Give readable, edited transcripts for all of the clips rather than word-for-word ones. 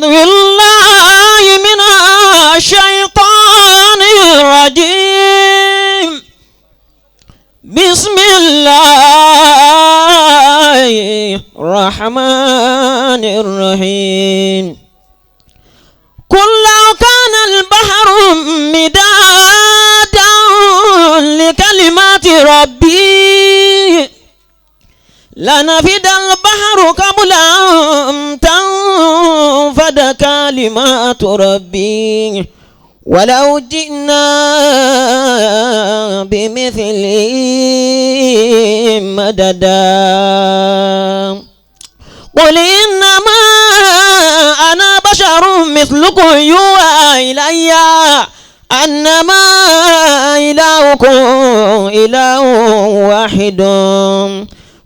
بالله من الشيطان الرجيم. بسم الله الرحمن الرحيم. قل لو كان البحر مدادا لكلمات ربي لنفد البحر قبل أن تنفد كلمات ربي ولو جئنا بمثله مددا. قل إنما أنا بشر مثلكم يوحى إلي أنما إلهكم إله واحد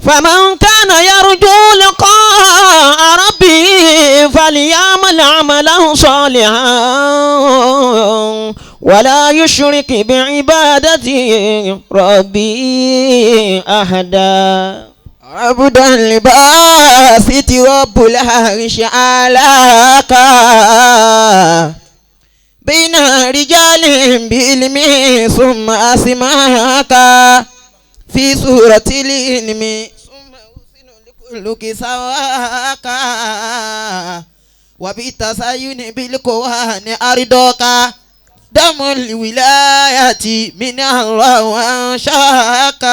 فمن كان يرجو لقاء ربه فليعمل عملا صالحا ولا يشرك بعبادة ربه أحدا. عبد الباسط رب العرش علاك بين رجال بعلم ثم أسماك في سورة العلم ثم أحسن لكلك سواك وبالتزين بالقرآن أرضك دم الولاية من الله وانشاك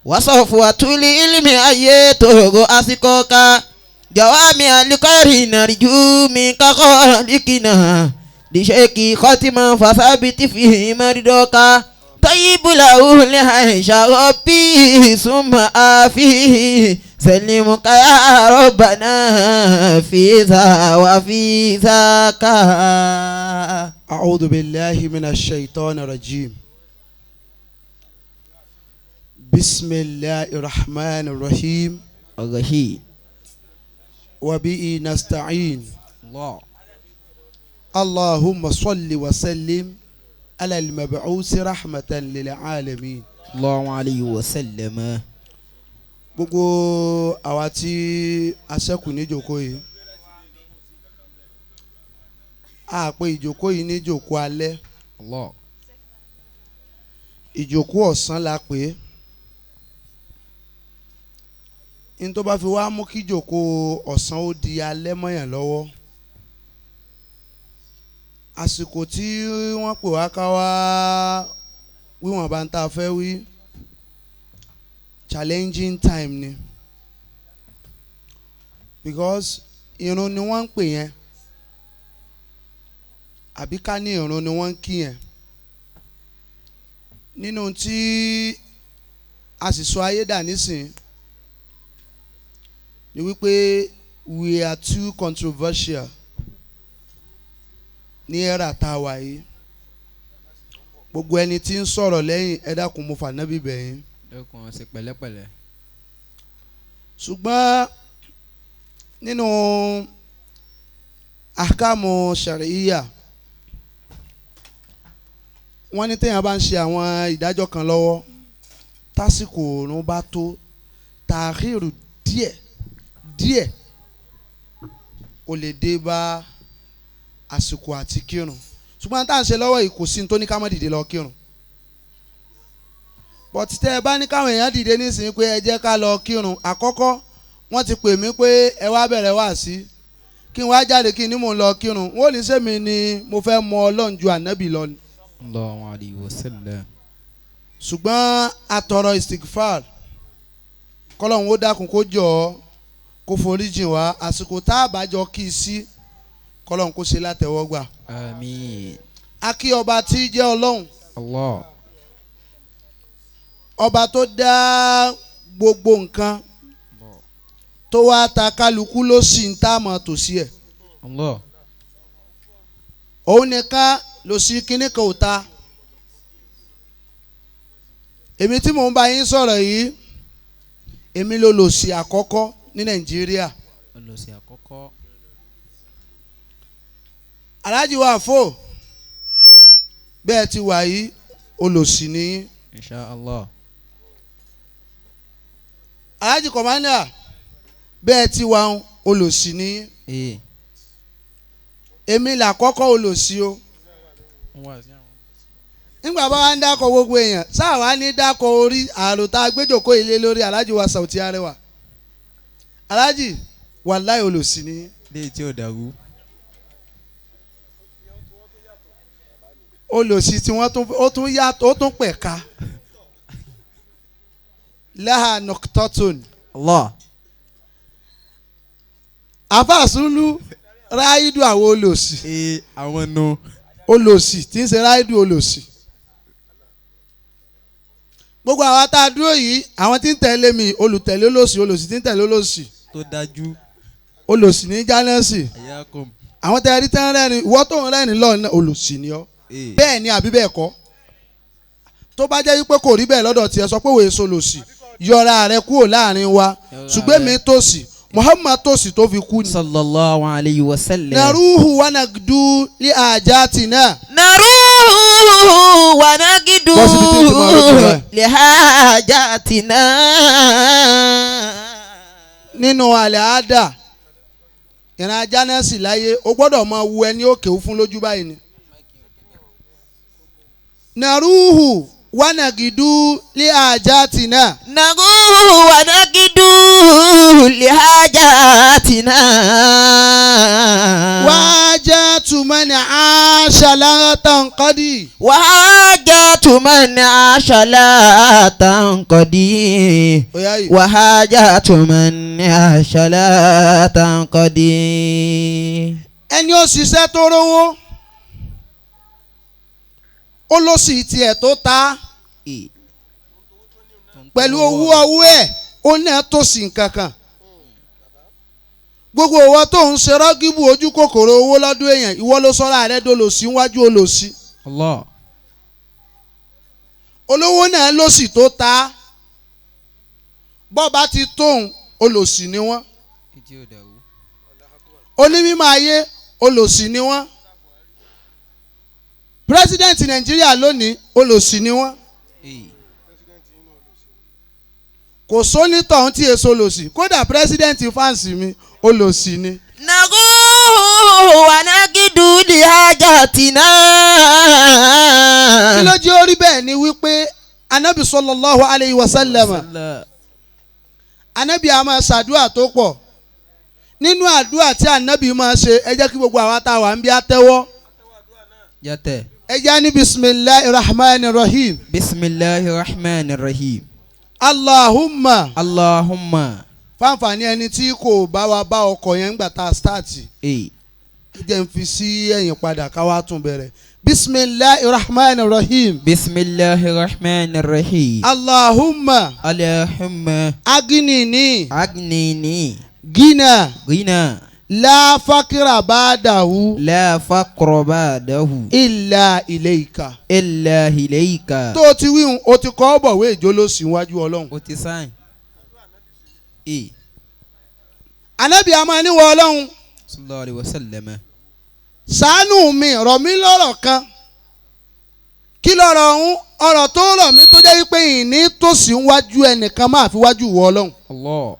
وصفوة العلم أيته أسكوك جوامع الخير نرجو منك خالقنا لشيك خاتما فثابت فيه مرضك طيب له العيش ربي ثم آفيه سلمك يا ربنا في ذا وفي ذاك. أعوذ بالله من الشيطان الرجيم. بسم الله الرحمن الرحيم. الرحيم. وبه نستعين. الله. اللهم صل وسلم على المبعوث رحمة للعالمين. الله عليه وسلم. Gbogbo àwa tí a ṣẹ́kù ní ìjókòó yìí, a pè ìjókòó yìí ní ìjókòó alẹ́. Allah. Ìjókòó ọ̀sán la pè é. Ní tó bá fi wá mú kí ìjókòó ọ̀sán ó di alẹ́ mọ́yàn lọ́wọ́, àsìkò tí wọ́n pè wá ká wá wíwọ̀n bá ń ta fẹ́ wí, challenging time ni, because irun ni wọ́n ń pè yẹn, àbí ká ní irun ni wọ́n ń kí yẹn. Nínú tí a sì sọ ayé dà nísìn ni wípé we are too controversial ní ẹ̀rà tá a wà yìí. Gbogbo ẹni tí ń sọ̀rọ̀ lẹ́yìn, ẹ dákun, mo fànábì bẹ̀ yín. Dẹ́kun ṣe pẹ̀lẹ́pẹ̀lẹ́. Ṣùgbọ́n nínú ahkamu ṣàríyà, wọ́n ní téèyàn bá ń ṣe àwọn ìdájọ́ kan lọ́wọ́, tásìkò òòrùn bá tó, tàhírù díẹ̀ díẹ̀ ó lè dé bá àsìkò àti kírun. Ṣùgbọ́n tá à ń ṣe lọ́wọ́ yìí, kò sí ní tó ní ká má dìde lọ kírun. But tẹ́ ẹ bá ní káwọn èèyàn dìde nísìnyí pé ẹ jẹ́ ká lọ kírun, àkọ́kọ́ wọ́n ti pè mí pé ẹ wá bẹ̀rẹ̀ wá sí kí n wá jáde kí n ní mò ń lọ kírun, wọ́n ò ní sẹ́mi ni mo fẹ́ mọ Ọlọ́run ju ànábì lọ ni. Allahu alayhi wa sallam. Ṣùgbọ́n atọrọ istigfar, kọ́lọ́hún ó dákun kó jọ ọ́ kó foríjìn wá, àsìkò tá a bá jọ kí i sí, kọ́lọ́hún kó ṣe látẹ̀wọ́gbà. Àmín. A kí ọba tí jẹ́ Ọlọ́run. Allah. Ọba tó dá gbogbo nǹkan, tó wá ta kálukú ló sì ń tá mọ̀ tòsí ẹ̀. Allah. Òun nìkan ló sì kíní kan ò ta. Èmi tí mò ń bá yín sọ̀rọ̀ yìí, èmi ló lò sí àkọ́kọ́ ní Nàìjíríà. Olùsí àkọ́kọ́. Alhaji wa fò bẹ́ẹ̀ ti wà yìí, olòṣì ni yín. Insha Allah. Alhaji Commander, bẹ́ẹ̀ ti wà ń, olòṣì ni yín. Èmi là kọ́kọ́ olòṣì o. Nígbà bá wa ń dákọ̀ gbogbo èèyàn sáà wá ní dákọ̀ orí àròtá agbẹjọ́kọ̀ ilé lórí Alhaji wa Sauty Arẹwà. Alhaji wàláì olòṣì ni. Léyìí tí ò dàrú. Olòṣì tí wọ́n tún ó tún yàtọ̀ ó tún pẹ̀ka. Láha nocturne. Allah. Àfàsúlù ráìdù àwọn olòṣì. Ee àwọn nu. Olòṣì tí ń ṣe ráìdù olòṣì. Gbogbo àwa tá a dúró yìí àwọn tí ń tẹ̀lé mi olùtẹ̀lé olòṣì olòṣì tí ń tẹ̀lé olòṣì. Tó dájú. Olòṣì ní jánẹ́sì. Ayakum. Àwọn tẹ̀lé tẹ́ ń rẹ́rìn ìwọ tó ń rẹ́rìn lọ́ọ̀ náà olòṣì ni ọ́. Bẹ́ẹ̀ ni àbí bẹ́ẹ̀ kọ́. Tó bá jẹ́ wípé kò rí bẹ́ẹ̀ lọ́dọ̀ tiẹ̀ sọ pé òye solòṣì yọra rẹ kúrò láàrin wa ṣùgbọ́n mi tòṣì Muhammad tòṣì tó fi kú ni. Sallallahu alayhi wa sallam. Naruhu wa nagdu li ajatina. Naruhu wa nagidu Bọ́ síbi tí ń ti máa rójú báyìí. li hajatina. Nínú àlẹ́ àdà ìran ajá náà sì láyé o gbọ́dọ̀ máa wu ẹni òkè fún lójú báyìí ni. Naruhu wa nagidu li ajatina. Naruhu wa nagidu li hajatina. Wájà tùmọ̀nì àṣàlá tàǹkọ́dì. Wahajatu man asha la tanqadi. Oya yìí. Wahajatu man asha la tanqadi. Ẹni ó ṣiṣẹ́ tó rówó ó ló sì tiẹ̀ tó ta pẹ̀lú owó ọwọ́ ẹ̀ ó náà tó sì nǹkan kan. Gbogbo ìwọ tó ń ṣe rọ́gíbù ojú kòkòrò owó lọ́dún èèyàn ìwọ ló sọ́ra rẹ dolòṣì níwájú olòṣì. Allah. Olówó náà ló sì tó ta bọ́ba ti tóun olòṣì ni wọ́n. Etí ò dàrú. Onímọ̀ ayé olòṣì ni wọ́n. Pírẹsidẹ́ǹtì Nàìjíríà lónìí olòṣì ni wọ́n. Kò sónítọ̀ tí èso olòṣì kódà pírẹsidẹ́ǹtì fáǹsì mi olòṣì ni. Naruhu wa nagidu li hajatina. Kí ló jẹ́ orí bẹ́ẹ̀ ni wípé anabi sallallahu alayhi wa sallam anabi a máa ṣàdúrà tó pọ̀ nínú àdúrà tí anabi máa ṣe ẹ jẹ́ kí gbogbo àwa tá a wà ń bí àtẹ́wọ́ Yàtẹ̀. ẹ jẹ́ ní bisimilahi rahman rahim. Bisimilahi rahman rahim. Allahumma. Allahumma. Fáǹfààní ẹni tí kò bá wa bá ọkọ̀ yẹn ńgbà tá a stáàtì. Ẹ jẹ́ n fi sí ẹ̀yìn padà ká wá tún bẹ̀rẹ̀. Bisimilahi rahman rahim. Bisimilahi rahman rahim. Allahumma. Allahumma. Aginini. Agnini. Gina. Gina. La fakira ba'dahu. La fakra ba'dahu. Illa ilayka. Illa ilayka. Tó o ti wíhun o ti kọ́ bọ̀wé ìjólósì wájú Ọlọ́run. O ti sáyìn. Ànábì a máa níwọ̀ Ọlọ́run. Sallallahu alayhi wa sallam. Ṣàánú mi rọ̀ mí lọ́rọ̀ kan. Kí lọ́rọ̀ ọ̀hún ọ̀rọ̀ tó rọ̀ mí tó jẹ́ wípé ìní tòsí wájú ẹnìkan máa fi wájú wọ Ọlọ́run. Allah.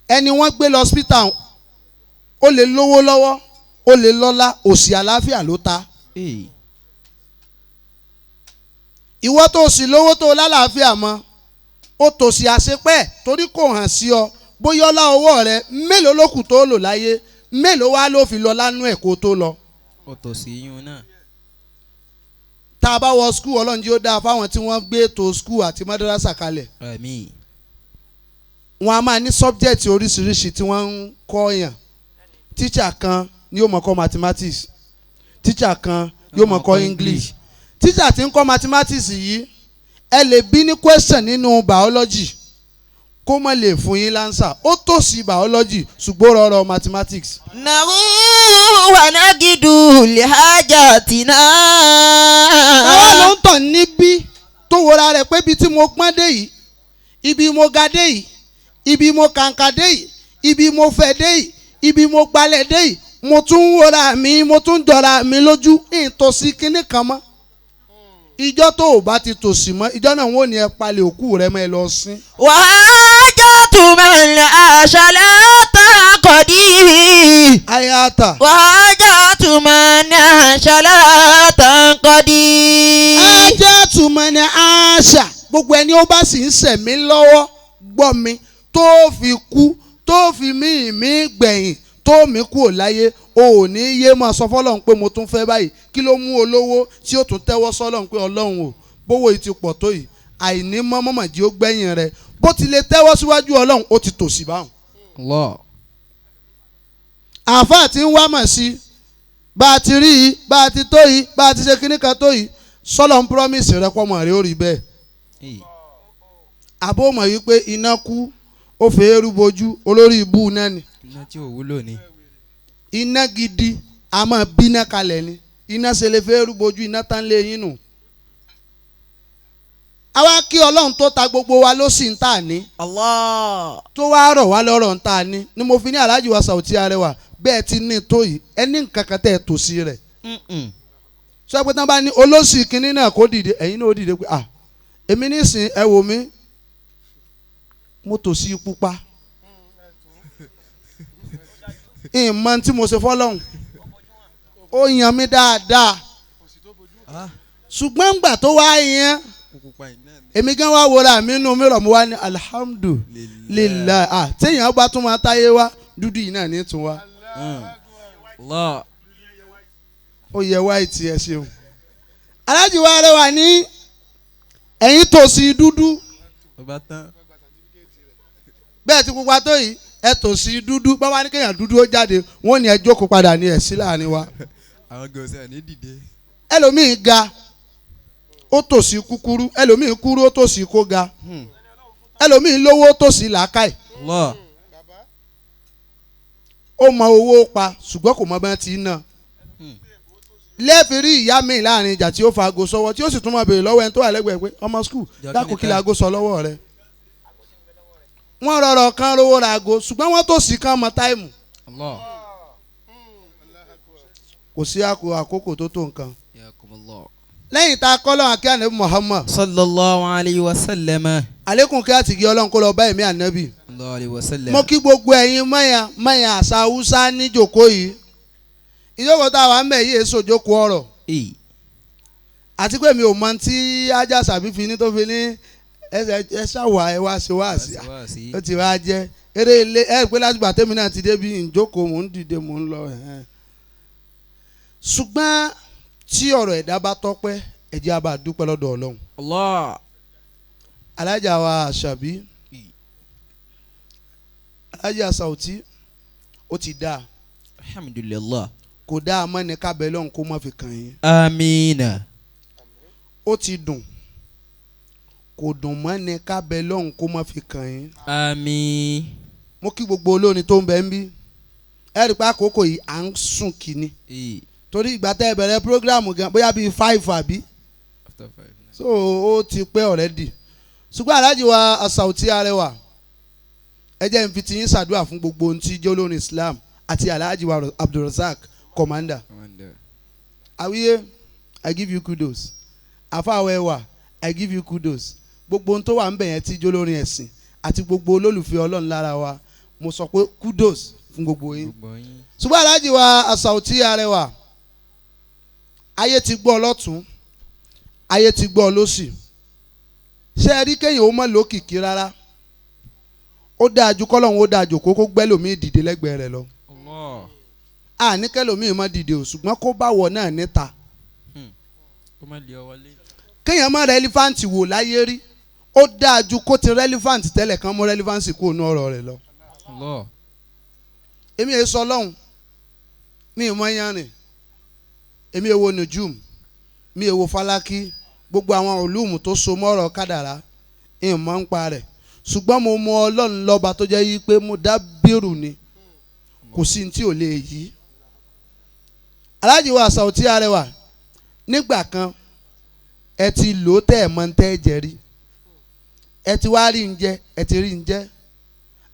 Ẹni wọ́n gbé lọ hospital ó lè lówó lọ́wọ́ ó lè lọ́lá òṣì àlàáfíà ló ta. Ìwọ tó sì lówó tó lálàáfíà mọ́ ó tòṣì àṣepẹ́ torí kò hàn sí ọ bóyá ọlá ọwọ́ rẹ mélòó ló kù tó lò láyé mélòó wá ló fi lọ lánú ẹ̀ kó tó lọ. Ó tòṣì yún náà. Tá a bá wọ skul Ọlọ́run jí ó dáa fáwọn tí wọ́n gbé ètò skul àti madrasa kalẹ̀. Àmín. Wọ́n a máa ní subject oríṣiríṣi tí wọ́n ń kọ́ yàn. Tíṣà kan ni yóò mọ̀ kọ́ mathematics, tíṣà kan yóò mọ̀ kọ́ English. Tíṣà tí ń kọ́ mathematics yìí ẹ lè bí ní question nínú biology kó má lè fún yín lánsà ó tòṣì biology ṣùgbọ́n rọrọ mathematics. Naruhu wa nagidu li hajatina. Àwa ló ń tàn níbí tó wọra rẹ̀ pé ibi tí mo pọ́n dé yìí ibi mo ga dé yìí ibi mo kàǹkà dé yìí ibi mo fẹ̀ dé yìí ibi mo gbalẹ̀ dé yìí mo tún ń wọra mi mo tún ń jọra mi lójú ìtòsí kinní kan mọ́. Ìjọ tó o bá ti tòṣì mọ́ ìjọ náà wọ́n ní ẹ palẹ̀ òkú rẹ mọ́ ẹ lọ sin. Wahajatu من عاش لا تنقضي. Ayata. وحاجات من عاش لا تنقضي. Ajá túmọ̀ ní àṣà gbogbo ẹni ó bá sì ń sẹ̀mí lọ́wọ́ gbọ́ mi tó fi kú tó fi mí mí gbẹ̀yìn tó mi kú ò láyé o ò ní yé máa sọ fọlọ́run pé mo tún fẹ́ báyìí kí ló mú olówó tí ó tún tẹ́wọ́ sọ́lọ́run pé ọlọ́run o bówó yìí ti pọ̀ tó yìí àìní mọ́ mọ́mọ́dé ó gbẹ̀yìn rẹ̀ bó ti lè tẹ́wọ́ síwájú ọlọ́run ó ti tòṣì báwọn. Allah. Àáfàá tí ń wá mọ̀ sí bá a ti rí yìí bá a ti tó yìí bá a ti ṣe kíní kan tó yìí sọ́lọ́ ń promise rẹ pọ́mọ rẹ ó rí bẹ́ẹ̀. Àbó mọ̀ wípé iná kú ó fẹ́ eru bojú olórí ibú náà ni. Iná tí ò wúlò ni. Iná gidi a máa bíná kalẹ̀ ni iná ṣe lè fẹ́ eru bojú iná tán lé yín nù. Àwa kí ọlọ́run tó ta gbogbo wa ló sì ń tà ní. Allah. Tó wá rọ̀ wá lọ́rọ̀ ń tà ní ni mo fi ní Alhaji wa Sauty Arẹwà bẹ́ẹ̀ ti ní tó yìí ẹni nǹkan kan tẹ̀ tó sí rẹ̀. Sọ pé tán bá ní olóṣì kínní náà kó dìde ẹ̀yin náà ó dìde pé à èmi nísìn ẹ wò mí mo tò sí pupa ìmọ̀ tí mo ṣe fọ́lọ́hún ó yan mí dáadáa ṣùgbọ́n ńgbà tó wá yan èmi gan wá wọra mi nù mí rọ̀ mo wá ní alhamdulilayi ah téèyàn bá tún máa táyé wá dúdú yìí náà ní tún wá. Allah. Ó yẹ wáìtì ẹ ṣeun. Alhaji wa Arẹwà ní ẹ̀yin tòsí dúdú bẹ́ẹ̀ ti pupa tó yìí ẹ tòsí dúdú bá wà ní kéèyàn dúdú ó jáde wọ́n ní ẹ jókòó padà ní ẹ̀ sí láàrin wa. Àwọn gòsè ní dìde. Ẹlòmíì ga ó tòsí kúkúrú ẹlòmíì kúrú ó tòsí kó ga ẹlòmíì lówó ó tòsí làákàyè. Allah. Ó mọ owó pa ṣùgbọ́n kò mọ bá ti ná. Lẹ́ẹ̀fì rí ìyá mi láàrin ìjà tí ó fa aago sọ́wọ́ tí ó sì tún máa béèrè lọ́wọ́ ẹni tó wà lẹ́gbẹ̀ẹ́ pé ọmọ skul dákun kí laago sọ lọ́wọ́ rẹ. Wọ́n rọrọ̀ kan rówó ra aago ṣùgbọ́n wọ́n tó sì kán mọ táìmù. Allah. Kò sí àkókò tó tó nǹkan. Lẹ́yìn tá a kọ́ lọ́wọ́ akí ànábì Muhammad. Sallallahu alayhi wa sallam. Àlékún kí àtìgí ọlọ́run kó lọ bá ẹ̀mí ànábì. Sallallahu alayhi wa sallam. Mo kí gbogbo ẹ̀yin mọ́yà mọ́yà àṣà Haúsá níjòkó yìí. Ìjókòó tá a wà ń bẹ̀ yìí èso ìjókòó ọ̀rọ̀. Àti pé mi ò mọ tí ajá sàbí fi ní tó fi ní ẹ ṣàwà ẹ wá ṣe wá sí. Ó ti wá jẹ́ eré ilé ẹ pé látìgbà tèmi náà ti débi ìjókòó mò ń dìde mò ń lọ. Ṣùgbọ́n tí ọ̀rọ̀ ẹ̀dá bá tọ́pẹ́ ẹ jẹ́ á bá dúpẹ́ lọ́dọ̀ Ọlọ́run. Allah. Alájà wa Àṣàbí Alájà Sauty ó ti dáa. Alhamdulillah. Kò dáa mọ́ ni kábẹ́ lọ́hùn kó má fi kàn yín. Amina. Ó ti dùn kò dùn mọ́ ni kábẹ́ lọ́hùn kó má fi kàn yín. Àmín. Mo kí gbogbo olórin tó ń bẹ ń bí ẹ rí i pé àkókò yìí à ń sùn kìíní torí ìgbà tẹ́ ẹ bẹ̀rẹ̀ prógráàmù gan bóyá bíi 5 àbí so ó ti pẹ́ already ṣùgbọ́n Alhaji wa Sauty Arẹwà ẹ jẹ́ n fi ti yín ṣàdúrà fún gbogbo ohun tí jẹ́ olórin Islam àti Alhaji wa Abdulrasaq Commander. Àwíyé I give you kudos àfàwẹ̀wà I give you kudos gbogbo ohun tó wà ń bẹ̀ yẹn tí jẹ́ olórin ẹ̀sìn àti gbogbo olólùfẹ́ Ọlọ́run lára wa mo sọ pé kudos fún gbogbo yín. Ṣùgbọ́n Alhaji wa Sauty Arẹwà ayé ti gbọ́ lọ́tún ayé ti gbọ́ lọ́sì ṣé ẹ rí kéèyàn ó mọ̀ lókìkí rárá ó dáa ju kọ́lọ́hún ó dáa jòkó kó gbẹ́lòmíì dìde lẹ́gbẹ̀ẹ́ rẹ̀ lọ. Àní kẹ́lòmíì má dìde o ṣùgbọ́n kó bá wọ̀ náà níta. Kéèyàn má relevant wò láyé rí ó dáa ju kó ti relevant tẹ́lẹ̀ kan mú relevance kúrò ní ọ̀rọ̀ rẹ̀ lọ. Èmi èso ọlọ́run mi ì mọ yanrìn èmi èwo nùjúm mi èwo falaki gbogbo àwọn olùmù tó so mọ́rọ̀ kádàrá ìmọ̀ ń pa rẹ̀ ṣùgbọ́n mo mọ ọlọ́run lọ́ba tó jẹ́ yí pé mo dá bírù ni kò sí ní tí ò lè yí. Alhaji wa Sauty Arẹwà nígbà kan ẹ ti lò ó tẹ́ ẹ̀ mọ́ ń tẹ́ ẹ jẹ rí ẹ ti wá rí ń jẹ ẹ ti rí ń jẹ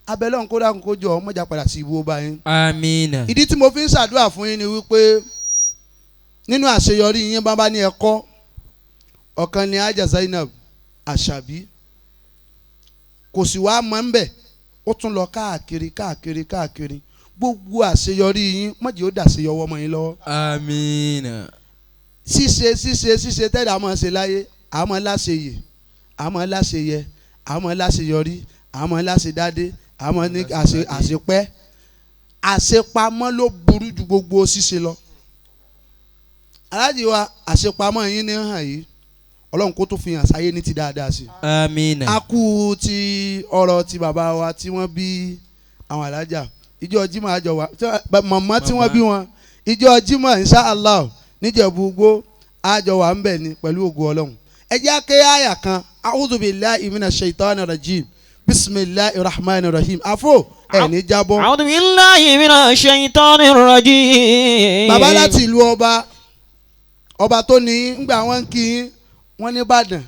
abẹ́lẹ́ ọ̀hún kó dákun kó jọ ọmọjà padà sí ibú ọba yín. Àmín. Ìdí tí mo fi ń ṣàdúrà fún yín ni wípé nínú àṣeyọrí yín bá bá ní ẹ̀kọ́ ọ̀kan ni Haja Zainab Àṣàbí kò sì wá mọ́ ń bẹ̀ Ó tún lọ káàkiri káàkiri káàkiri. Gbogbo àṣeyọrí yín mọ̀jì ó dàṣeyọwọ́ mọ́ yín lọ́wọ́. Àmín. Ṣíṣe ṣíṣe ṣíṣe tẹ́lẹ̀ àmọ́ ṣe láyé àmọ́ láṣeyè àmọ́ láṣeyẹ àmọ́ láṣeyọrí àmọ́ láṣedádé àmọ́ ní àṣepẹ́. Àṣepamọ́ ló burú ju gbogbo ṣíṣe lọ. Aláàjì wa àṣepamọ́ yín ní hàn yìí Ọlọ́run kó tó fi hàn sáyé ní ti dáadáa sí. Àmín. A kú ti ọ̀rọ̀ ti bàbá wa tí wọ́n bí àwọn alájà ìjọ Jímọ̀ àjọ wa màmá tí wọ́n bí wọn ìjọ Jímọ̀ insha Allah níjẹ̀bú gbó àjọ wa ń bẹ̀ ni pẹ̀lú ògo Ọlọ́run. Ẹ jẹ́ ké àyà kan a'udhu billahi minash shaitani rajim bismillahir rahmanir rahim àfò ẹ̀ ní jábọ́. A'udhu billahi minash shaitani rajim. Bàbá láti ìlú ọba ọba tó ní ngbà wọn kí yín wọn ní Ìbàdàn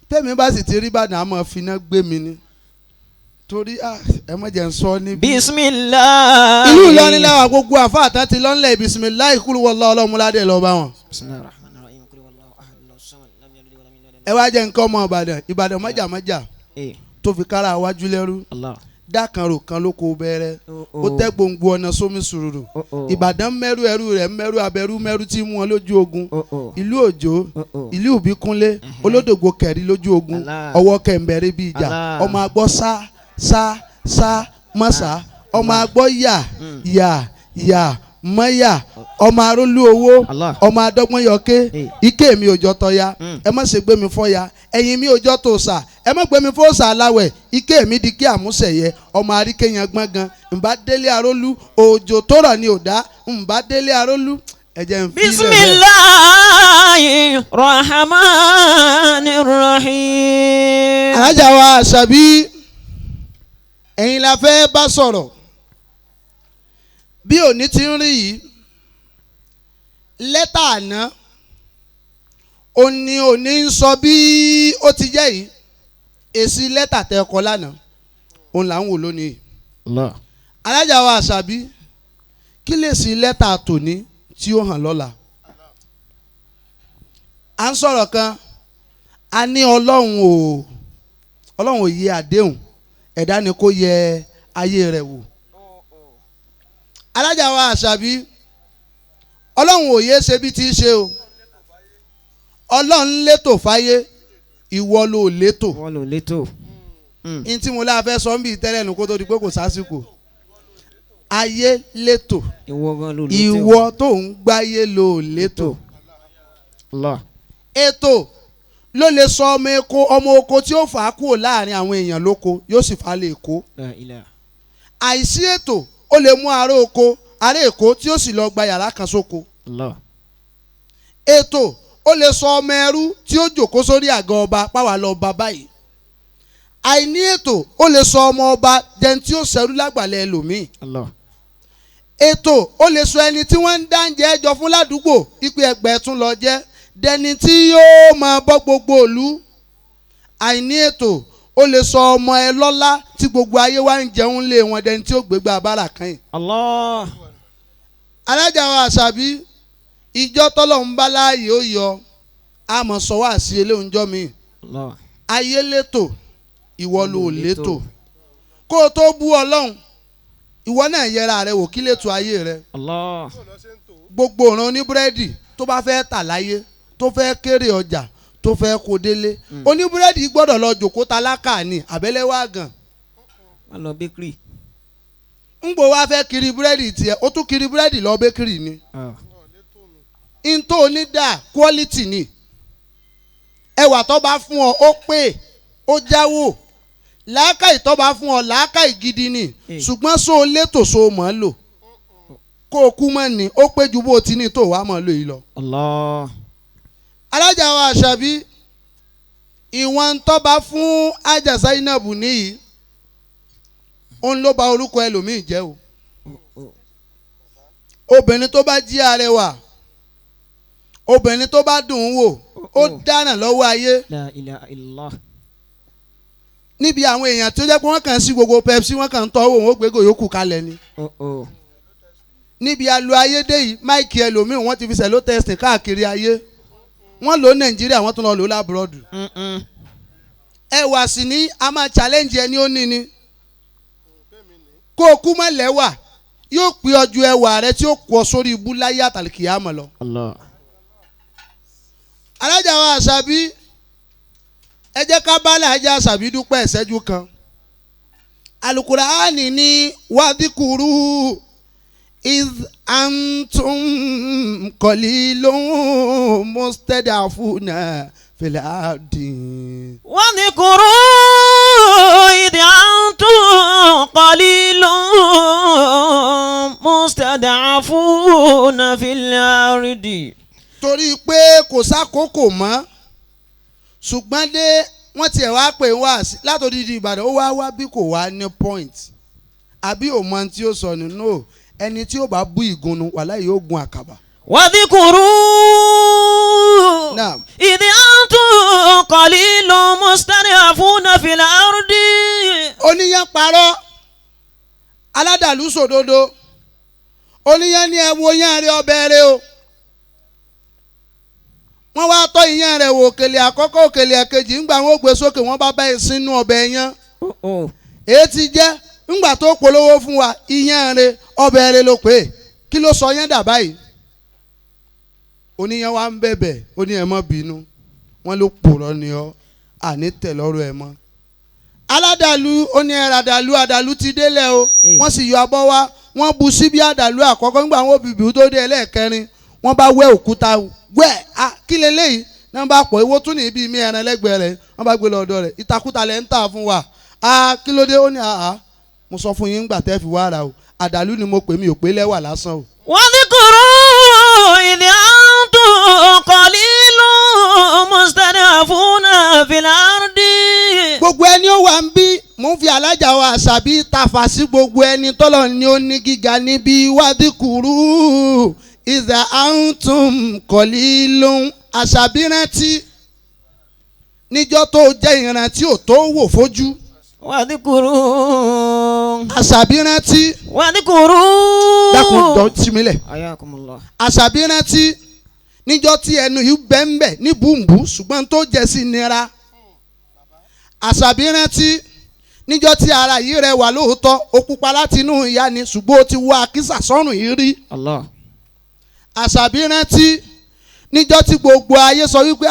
tẹ́mi bá sì ti rí Ìbàdàn àmọ́ finá gbé mi ni torí ẹ má jẹ́ ń sọ níbi. Bismillah. Ìlú Ìlọrin làwọn gbogbo àfáà tán ti lọ́nlẹ̀ bismillah kúlú wọlé ọlọ́múládé lọ́ọ́ bá wọn. Ẹ wá jẹ́ nǹkan ọmọ Ìbàdàn Ìbàdàn mọ́jàmọ́jà tó fi kára wájú lẹ́rú dákanrò kan ló kó bẹ̀rẹ̀ ó tẹ́ gbòǹgbò ọ̀nà sómi sùrùrù Ìbàdàn mẹ́rù ẹrú rẹ̀ mẹ́rù abẹ́rú mẹ́rù tí mú wọn lójú ogun ìlú Òjó ìlú Ìbíkúnlé olódògbò kẹ̀rí lójú ogun ọwọ́ kẹ̀ǹbẹ̀rẹ̀ bí ìjà ọmọ agbọ́ sá sá sá mọ́sá ọmọ agbọ́ yà yà yà mọ́yà ọmọ arólú owó ọmọ adọ́gbọ́n yọké ike mi ò jọ tọ́ya ẹ má ṣe gbé mi fọ́ya ẹ̀yìn mi ò jọ tòòṣà ẹ má gbé mi fọ́ọ̀ṣà aláwẹ̀ ike mi di kí àmúṣẹ̀yẹ ọmọ àríkèyàn gbọ̀ngàn ǹbá délé arólú òjò tó rọ̀ ni ò dá ǹbá délé arólú ẹ̀jẹ̀ ń fi lẹ̀ bẹ́ẹ̀. Bismillahir Rahmanir Rahim. Alájà wa Àṣàbí ẹ̀yin la fẹ́ bá sọ̀rọ̀ bí òní ti ń rí yìí lẹ́tà àná òní òní ń sọ bí ó ti jẹ́ yìí èsì lẹ́tà tẹ́ kọ lánàá òun là ń wò lónìí. Alájà wa Àṣàbí kí lè sí lẹ́tà tòní tí ó hàn lọ́la. À ń sọ̀rọ̀ kan a ní Ọlọ́run ò Ọlọ́run ò yẹ àdéhùn ẹ̀dá ni kò yẹ ayé rẹ̀ wò. Alájà wa Àṣàbí Ọlọ́run ò yé ṣe bí ti ṣe o Ọlọ́run létò fáyé ìwọ ló létò. Wọ́n lò létò. N tí mo láfẹ́ sọ ń bí tẹ́lẹ̀ nù kó tó di pé kò sásìkò ayé létò ìwọ gan ló létò. Ìwọ tó ń gbáyé ló létò. Ètò ló lè sọ ọmọ oko tí ó fà á kúrò láàrin àwọn èèyàn lóko yóò sì fà á lè kó. Àìsí ètò ó lè mú ará oko ará Èkó tí ó sì lọ gba yàrá kan sóko. Ètò ó lè sọ ọmọ ẹrú tí ó jòkó sórí àga ọba páwa lọ bá báyìí. Àìní ètò ó lè sọ ọmọ ọba dẹni tí ó ṣẹrú lágbàlẹ̀ ẹlòmíì. Ètò ó lè sọ ẹni tí wọ́n ń dáńjẹ́ ẹjọ́ fún ládùúgbò ìpè ẹgbẹ́ tún lọ jẹ́ dẹni tí yóò máa bọ́ gbogbo ìlú. Àìní ètò ó lè sọ ọmọ ẹ lọ́lá tí gbogbo ayé wa ń jẹun lé wọn dẹni tí ó gbégbá abára kan yìí. Allah. Alájà wa Àṣàbí ìjọ tọ́lọ̀ ń bá láàyè ó yọ àmọ́ sọ wá sí eléhùnjọ́ mi. Ayé létò ìwọ ló létò kó o tó bú Ọlọ́run ìwọ náà yẹra rẹ wò kí létò ayé rẹ. Gbogbo ọ̀ràn oníbúrẹ́dì tó bá fẹ́ tà láyé tó fẹ́ kéré ọjà tó fẹ́ kó délé oníbúrẹ́dì gbọ́dọ̀ lọ jòkó tálákà ní àbẹ́lẹ́wà gan. Wọ́n lọ bakery. Ń gbọ́ wá fẹ́ kiri búrẹ́dì tiẹ̀ ó tún kiri búrẹ́dì lọ bakery ni. Ntó onídà quality ni ẹwà tó bá fún ọ ó pé ó jáwó làákàyè tó bá fún ọ làákàyè gidi ni ṣùgbọ́n so létò so mọ̀ ọ́ lò kó o kú mọ́ ni ó pé ju bó o ti ní tó wàá mọ̀ ọ́ lò yìí lọ. Allah. Alájà wa Àṣàbí ìwọ̀n tó bá fún Haja Zainab níyì òun ló bà orúkọ ẹlòmíì jẹ́ o. Obìnrin tó bá jí arẹwà obìnrin tó bá dùn ún wò ó dáràn lọ́wọ́ ayé. La ilaha illallah. Níbi àwọn èèyàn tó jẹ́ pé wọ́n kàn sí gbogbo Pepsi wọ́n kàn ń tọ́ owó wọn ó gbégbó yòókù kalẹ̀ ni. Níbi alu ayédè yìí máìkì ẹlòmíì wọ́n ti fi sẹ̀ló tẹ̀sìn káàkiri ayé wọ́n lò ó Nàìjíríà wọ́n tún lọ lò ó lábúrọ́dù. Ẹwà sì ní a máa challenge ẹni ó ní ni. Kó o kú mọ́ lẹ́wà yóò pè ọ́ ju ẹwà rẹ tí ó kú ọ sórí ibú láyé àtàlìkìyàmọ̀ lọ. Allah. Alájà wa Àṣàbí, ẹ jẹ́ ká bá alájà Àṣàbí dúpẹ́ ìṣẹ́jú kan. Alukuraani ní wàdíkùrú iz antum qalilun mustadafuna fil ardi. واذكروا إذ أنتم قليل مستضعفون في الأرض. Torí pé kò sákòókò mọ́, ṣùgbọ́n dé wọ́n tiẹ̀ wá pè wá látòdìdí Ìbàdàn, ó wá wá bí kò wá ní point àbí òmò tí ó sọ nínú ẹni tí ó bá bú ìgúnnu wàláhì yóò gun àkàbà. واذكروا Naam. إذ أنتم قليل مستضعفون في الأرض. Oníyàn parọ́, aládàlú sòdodo, oníyàn ní ẹ wo yán rẹ ọbẹ̀ rẹ o. Wọ́n wá tọ́ ìyàn rẹ̀ wò, òkèlè àkọ́kọ́ òkèlè ẹ̀kejì, ńgbà wọn ó gbé sókè wọ́n bá bá ẹ sínú ọbẹ̀ yẹn. Èyí ti jẹ́ ńgbà tó polówó fún wa ìyàn rẹ ọbẹ̀ rẹ ló pé kí ló sọ yẹn dà báyìí. Oníyàn wa ń bẹ̀bẹ̀, ó ní ẹ má bínú, wọ́n ló pòrọ̀ ni ọ́, àní tẹ̀ lọ́rọ̀ ẹ mọ́. Aládàlú ó ní ẹ̀rọ àdàlú, àdàlú ti délẹ̀ o. Wọ́n sì yọ abọ́ wá, wọ́n bu síbí àdàlú àkọ́kọ́, ńgbà wọn òbíbi tó dé ẹlẹ́ẹ̀kẹrin, wọ́n bá wẹ́ òkúta wẹ́ a kí leléyìí náà bá pọ̀ ewó tún ní ibi mi ẹran lẹ́gbẹ̀ẹ́ rẹ̀, wọ́n bá gbé lọ ọ̀dọ̀ rẹ̀, ìtakùtà lẹ́ ń tà fún wa, a kí ló dé? Ó ní àá mo sọ fún yín ńgbà tẹ́ fi wá ra o, àdàlú ni mo pè, mí ò pé lẹ́wà lásán o. واذكروا إذ أنتم قليل مستضعفون في الأرض. Gbogbo ẹni ó wà ń bí, mò ń fi alájà wa Àṣàbí tafà sí gbogbo ẹni tọ́lọ̀ ni ó ní gíga níbi wádìkúrú ìzà antum qalilun. Àṣàbí rántí níjọ́ tó jẹ́ ìrántí ò tó wò fojú. واذكروا Àṣàbí rántí. واذكروا. Dákun jọ tìmílẹ̀. Ayakumullah. Àṣàbí rántí níjọ́ tí ẹnu yìí bẹ́ńbẹ́ ní bùnbùn ṣùgbọ́n tó jẹ́ sí nira. Àṣàbí rántí níjọ́ tí ara yìí rẹwà lóòótọ́, ó pupa láti inú ìyá ni ṣùgbọ́n ó ti wọ àkísà sọ́rùn yìí rí. Allah. Àṣàbí rántí níjọ́ tí gbogbo ayé sọ wípé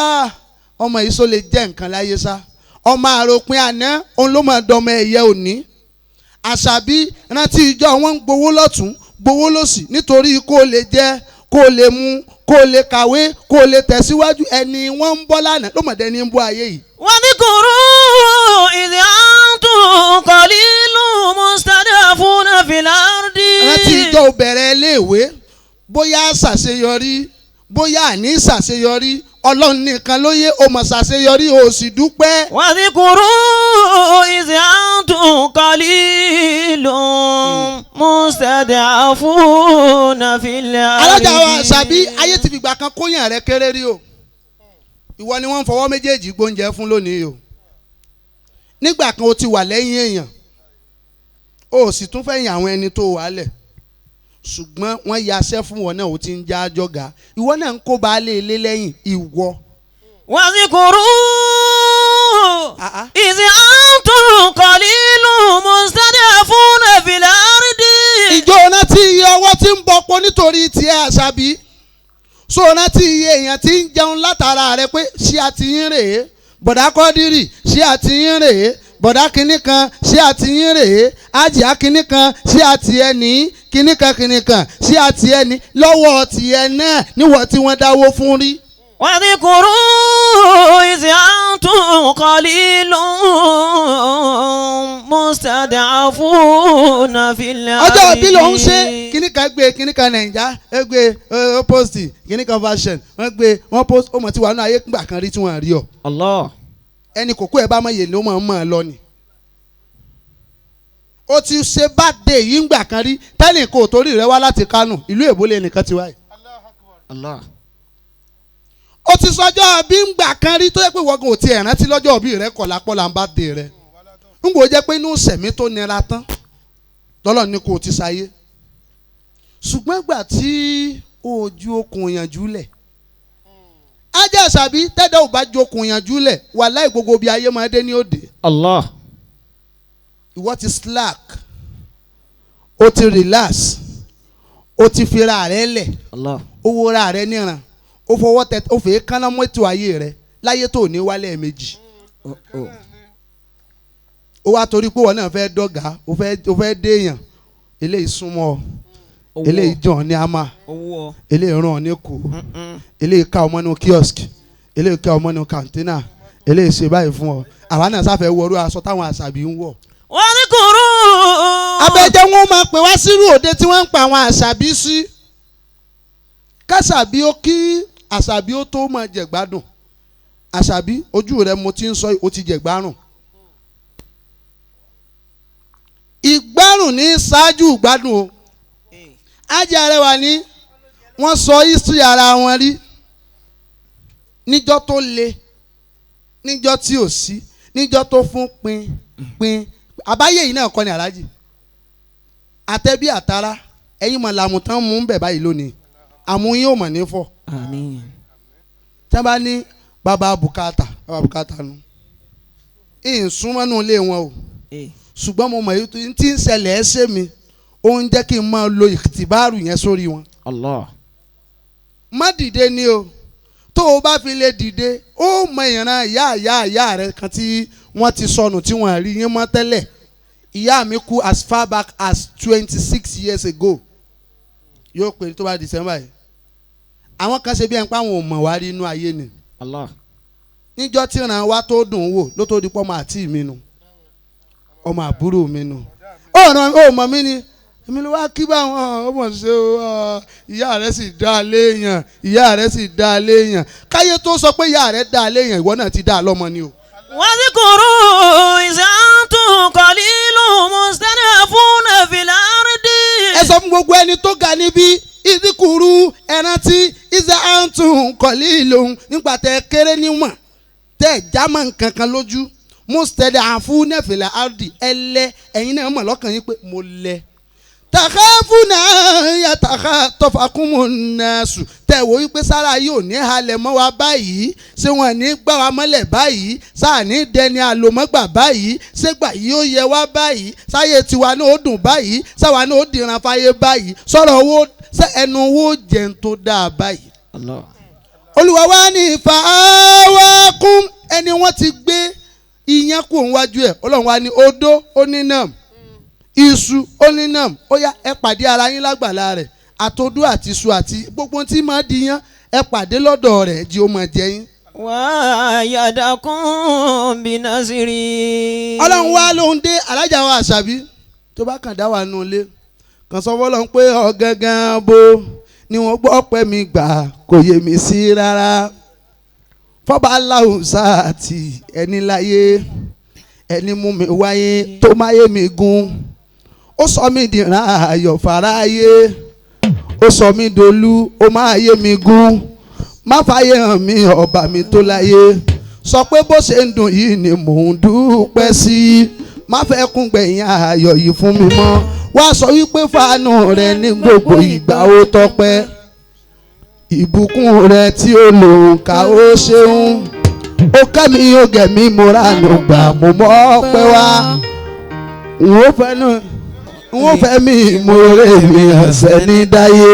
ọmọ yìí sọ lè jẹ́ nǹkan láyé sá, ọmọ àròpin àná òun ló máa dọmọ ẹ̀yẹ òní. Àṣàbí rántí ìjọ wọn ń gbowó lọ́tún gbowó lọ́sì nítorí kó lè jẹ, kó lè mu, kó lè kàwé, kó lè tẹ̀síwájú, ẹni wọ́n ń bọ́ lánàá ló mọ̀dẹ́ ní ń bọ́ ayé yìí. واذكروا إذ أنتم قليل مستضعفون في الأرض. Rántí ìjọ bẹ̀rẹ̀ iléèwé, bóyá ṣàṣeyọrí bóyá àní ṣàṣeyọrí, Ọlọ́run nìkan ló yé, o mọ̀ ṣàṣeyọrí o sì dúpẹ́. واذكروا إذ أنتم قليل مستضعفون في الأرض. Alájà wa Àṣàbí, ayé ti fìgbà kan kóyàn rẹ kéré rí o, ìwọ ni wọ́n ń fọwọ́ méjèèjì gbóúnjẹ fún lónìí o. Nígbà kan o ti wà lẹ́yìn èèyàn, o sì tún fẹ̀yìn àwọn ẹni tó wà lẹ̀, ṣùgbọ́n wọ́n yaṣẹ́ fún wọn náà, o ti ń já jọ́gà, ìwọ náà ń kó baálé ilé lẹ́yìn ìwọ. واذكروا إذ أنتم قليل مستضعفون في الأرض. Ìjọ rántí iye ọwọ́ tí ń bọ̀pọ̀ nítorí tiẹ̀ Àṣàbí, so rántí iye èèyàn tí ń jẹun látara rẹ pé ṣé àtìyín rèé, bọ̀dá kọ́dírì ṣé àtìyín rèé, bọ̀dá kínní kan ṣé àtìyín rèé, ájìá kínní kan ṣé àtìẹ ní kínní kan kínní kan ṣé àtìẹ ní lọ́wọ́ tiẹ̀ náà níwọ̀ tí wọ́n dáwó fún rí. واذكروا إذ أنتم قليل مستضعفون في الأرض. Ọjọ́ bí ló ń ṣe kíní kan gbé kíní kan Nàìjà ẹ gbé ó post kíní kan fashion wọ́n gbé wọ́n post, ó mọ̀ tí wàá nù ayé gbà kan rí tí wọ́n rí ọ. Allah. Ẹni kòkó ẹ bá mọ̀ yè ló mọ̀ ń mọ̀ ọ́ lọ ni. Ó ti ṣe báde yìí ń gbà kan rí tẹ́lẹ̀ kò torí rẹ wá láti Kánò, ìlú èbó lè nìkan ti wáyé. Allah. Ó ti sọjọ́ bí ń gbà kan rí tó yẹ pé wọ́n ò tiẹ̀ rántí lọ́jọ́ òbí rẹ kọ̀lá pọ́lá ń bá dé rẹ. Ń gbò jẹ́ pé inú sẹ̀mí tó nira tán lọ́lọ́ ni kò ti ṣayé. Ṣùgbọ́n gbà tí ojú okùn yànjú lẹ̀, Ajá Àṣàbí tẹ́dọ̀ ò bá ju okùn yànjú lẹ̀, wàláhì gbogbo bí ayé máa dé ní òde. Allah. Ìwọ ti slack. O ti relax, o ti fira rẹ lẹ̀, owó ra rẹ níran, o fọwọ́ tẹ, o fèé kánná mọ́tò ayé rẹ láyé tó ní wálẹ̀ méjì. Ó wá torí pé wọn náà fẹ́ dọ́gà, o fẹ́ déèyàn, eléyìí súnmọ́ ọ, eléyìí jàn ní ama, eléyìí ràn ní kù, eléyìí ká ọmọ nínú kiosk, eléyìí ká ọmọ nínú kàńtínà, eléyìí ṣe báyìí fún ọ. Àwa náà sáfẹ́ wọrú aṣọ táwọn àṣàbí ń wọ̀. Wọ́n ní kúrú. Abẹ́jẹ́ wọn máa pè wá sírú òde tí wọ́n ń pa àwọn àṣàbí sí. Kásàbí ó kí àṣàbí ó tó máa jẹ̀gbádùn. Àṣàbí ojú rẹ mo ti ń sọ ó ti jẹ̀gbárùn. Ìgbárùn ní ṣáájú ìgbádùn o. Ajé Arẹwà ní wọ́n sọ history ara wọn rí níjọ́ tó le, níjọ́ tí ò sí, níjọ́ tó fún pin pin. Àbáyé yìí náà kọ́ ni aláàjì àtẹ̀bí àtàrà ẹ̀yin mọ̀ làmùtán mú un bẹ̀ báyìí lónìí, àmú yín ò mọ̀ ní fọ́. Àmín. Tí wọ́n bá ní bàbá bùkátà, bàbá bùkátà nu, ìsúnmọ́nú ilé wọn o, ṣùgbọ́n mo mọ̀ èyí tí ń ṣẹlẹ̀ ẹ́ ṣe mi, ó ń jẹ́ kí n máa lo ìtìbáàrù yẹn sórí wọn. Allah. Má dìde ni o, tó o bá fi lè dìde ó mọ ìran ìyá ìyá ìyá rẹ kan tí wọ́n ti sọnù tí wọ́n rí yín mọ́ tẹ́lẹ̀. Ìyá mi kú as far back as 26 years ago. Yóò pè ní tó bá December yìí. Àwọn kan ṣe bí ẹn pa àwọn ò mọ̀ wá rí inú ayé ni. Allah. Níjọ́ tí ìran wa tó dùn ún wò ló tó di pọ́ ọmọ àti mi nu, ọmọ àbúrò mi nu. Ó mọ̀ mí ni, èmi ló wá kí báwọn ọmọ ṣe o, ìyá rẹ sì dá a léèyàn, ìyá rẹ sì dá a léèyàn. Káyé tó sọ pé ìyá rẹ dá a léèyàn, ìwọ náà ti dá a lọ́mọ ni o. واذكروا إذ أنتم قليل مستضعفون في الأرض. Ẹ sọ fún gbogbo ẹni tó ga níbí, ìdíkùrú ẹrántí ìzà àǹtún kọ̀lí ìlòhùn nígbà tẹ kéré níwọ̀n tẹ jámọ́ nǹkan kan lójú, mustad'afuna fil ardi, ẹlẹ́ ẹ̀yin náà mọ̀ lọ́kàn yín pé mo lẹ. Takhafuna yatakhattafakumun nasu, tẹ wò wípé sára yóò ní halẹ̀ mọ́ wa báyìí, ṣé wọn ní gbá wa mọ́lẹ̀ báyìí, sáà ní dẹni àlòmọ́gbà báyìí, ṣégbà yìí ó yẹ wá báyìí, sáyé tiwa náà ó dùn báyìí, sáwa náà ó dìran fáyé báyìí, sọ̀rọ̀ owó ṣé ẹnu owó jẹun tó dáa báyìí. Allah. Olúwa wa ní fa'awakum, ẹni wọ́n ti gbé iyán kú òun wájú ẹ̀, Ọlọ́run wa ní odó ó ní náà, iṣu ó ní náà, ó yá ẹ pàdé ara yín lágbàlá rẹ̀, àtodó àti iṣu àti gbogbo tí máa di yán ẹ pàdé lọ́dọ̀ rẹ̀ jí ó máa jẹ yín. Wa yadakum binasiri. Ọlọ́run wa ló ń dé alájà wa àṣàbí tó bá kàn dá wa nù lé kàn sọ fọlọ́run pé ọ̀gángan bo ni wọ́n gbọ́ pẹ́ mi gbà kò yé mi sí rárá, fọba aláhùn sáàtì ẹni láyé ẹni mú mi wáyé tó máyé mi gún, ó sọ mí dìran ayọ̀ fáráyé, ó sọ mí dolú ó máa yé mi gún, má fàyè hàn mí ọba mi tó láyé, sọ pé bó ṣe ń dùn yìí ni mò ń dúpẹ́ sí, má fẹ́ kún gbẹ̀yìn ayọ̀ yìí fún mi mọ́, wá sọ wípé fàánù rẹ ní gbogbo ìgbà ó tọpẹ́, ìbùkún rẹ tí ó lò ń kà ó ṣeun, ó kẹ́mi ó gẹ̀mí mo ránù gbà mo mọ́ pẹ́ wá, n ó fẹ́ mi ìmoore mi ọ̀sẹ̀ ní dáyé,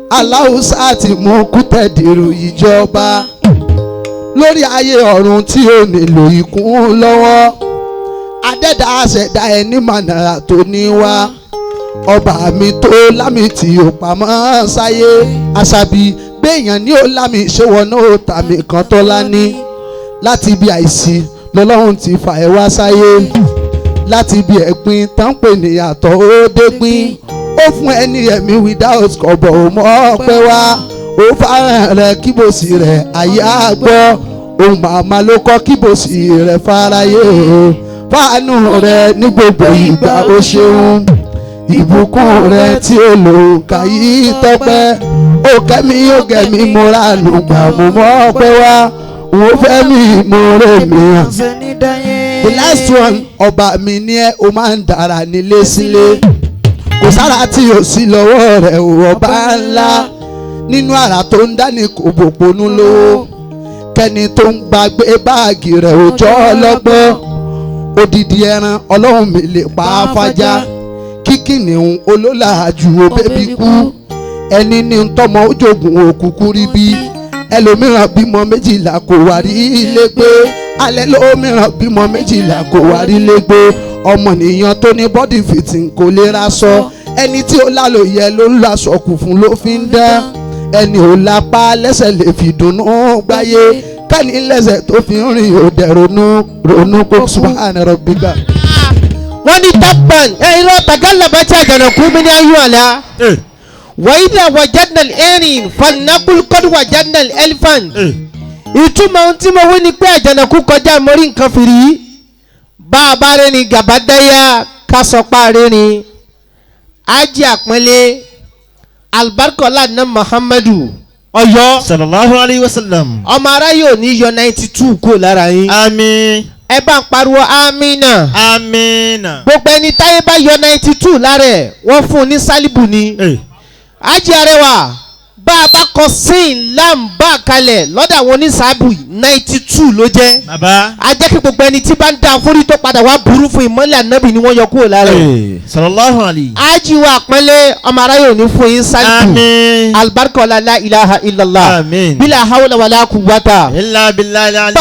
aláùsá ti mú kútẹ̀dìrú ìjọba lórí ayé ọ̀run tí ó nílò ìkún lọ́wọ́, adẹ́dá àṣẹ̀dá ẹni mọ̀nà tó ní wá, ọba mi tó lámì tí ò pamọ́ sáyé, àṣàbí béèyàn ní ó lámì ṣéwọ́n náà ó tàmì kan tó lání, láti ibi àìsí lọ́lọ́run ti fà ẹ́ wá sáyé, láti ibi ẹ̀gbin tán pè níyàtọ̀ ó dégbin, ó fún ẹni ẹ̀mí without kọ̀bọ̀ ò mọ̀ ọ́ pẹ́ wá, ó fáràn rẹ̀ kíbòsì rẹ̀ ayé á gbọ́, òun màmá ló kọ́ kíbòsì rẹ̀ fáráyé o, fáànù rẹ̀ ní gbogbo ìgbà ó ṣeun, ìbùkún rẹ̀ tí ó lò kà yí tọ́pẹ́, ó kẹ́mi ó gẹ̀mí mo ránù gbà mo mọ̀ ọ́ pẹ́ wá, òun fẹ́ mi ìmoore mi hàn. The last one, ọba mi ní ẹ o máa ń dára nílé sílé, kò sára tí o sí lọ́wọ́ rẹ̀ o ọba ńlá, nínú àrà tó ń dání kò bòponú lówó, kẹ́ni tó ń gbàgbé báàgì rẹ̀ ò jọ́ ọlọ́gbọ́n, odidi ẹran ọlọ́run mi lè pa á fájá, kí kìnìún olólàájú ó bébí kú ẹni ní tọmọ ojogun òkùnkùn rí bí ẹlòmíràn bímọ méjìlá kò wá rí ilé gbé alẹ́ lómìíràn bímọ méjìlá kò wá rí ilé gbé ọmọnìyàn tó ní body fitting kò lè ra sọ ẹni tí ó lálòyẹ ló ń lọ aṣọ kù fún ló fi ń dán ẹni ò lápá lẹ́sẹ̀ lè fi dùnnú gbáyé kẹ́ni lẹ́sẹ̀ tó fi ń rìn ò dẹ̀ ronú ronú kó subhana rabbika. Wọ́n ní tabban ẹ irọ́ tagallaba tí àjànàkú mi ní ayé àlá. Wàyídà wàjádnà erin fanakul kọ́dù wàjádnà elephant. Ìtumọ̀ ohun tí mo wí ni pé àjànàkú kọjá mo rí nǹkan fìrí. Bá a bá rẹ́ni gàba dáyà ká sọ pa rẹ́ni. Ájì àpọ́nlé alibarikola na Muhammadu Ọ̀yọ́ Sallallahu alayhi wa sallam. ọmọ aráyé ò ní yọ 92 kúrò lára yín. Àmín. Ẹ bá ń pariwo amínà. Amina. Gbogbo ẹni táyé bá yọ 92 lára ẹ̀ wọ́n fún un ní sálíbù ni. Ájì arẹwà bá a bá kọ sin lamba kalẹ̀ lọ́dọ̀ àwọn oníṣàbù 92 ló jẹ́. Bàbá. A jẹ́ kí gbogbo ẹni tí bá ń da fórí tó padà wá burú fún ìmọ́lẹ̀ ànábì ni wọ́n yọ kúrò lára ẹ̀. Sallallahu alayhi. Ájì wa àpọ́nlé ọmọ aráyé ò ní fún yín sálíbù. Àmín. Alibarika la ilaha illallah. Àmín. Bila hawla wala quwwata. Illa billahi al-ali.